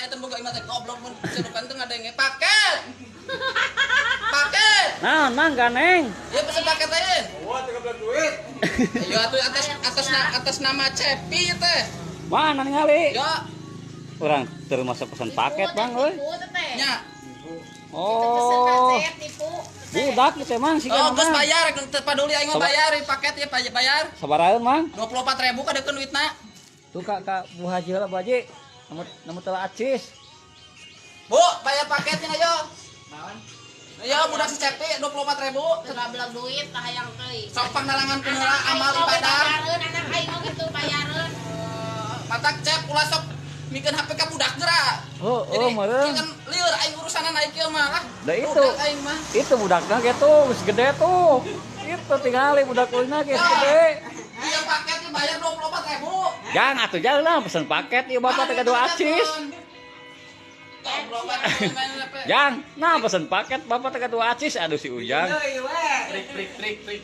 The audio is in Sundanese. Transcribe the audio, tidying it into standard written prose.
Eta boga imah teh goblok mun celukan teh ngadenge paket. Paket. Naon, Mang, ganeng? Ya pesen paket aja. Wah, 13 duit. Ayo atuh atas atas atas nama Cepi teh. Mana ningali? Ya, Urang termasuk pesan paket, Bang, euy. Tipu teh. Nya. Oh, Tipu. budak teh, Mang, sih. Oh, geus bayar, teu paduli aing mah bayar paket ya bayar. Sabaraheun, Mang? 24.000 kadekeun duitna. Tuh ka Bu Haji heula, Bu Haji. Namu namu telah acis. Bu, bayar paketnya ayo. Ayo budak si Cepi 24.000. Teu duit kahayang teuing. Sok pangnalangan heula amal ibadah. Bayareun anak aing mah gitu bayareun. Matak Cep ulah sok mikeun HP ka budak geura. Oh, oh, meureun. Kan lieur aing urusanan aing kieu mah lah. Da itu. Budak aing mah. Itu budakna gitu, geus gede tuh. Itu tingali budak ulina geus gede. Iya paketnya bayar 24.000. Jangan atuh jangan lah pesen paket ieu bapak teh gaduh acis. Jang, nah pesen paket bapak teh gaduh acis, aduh si Ujang. Trik trik trik trik.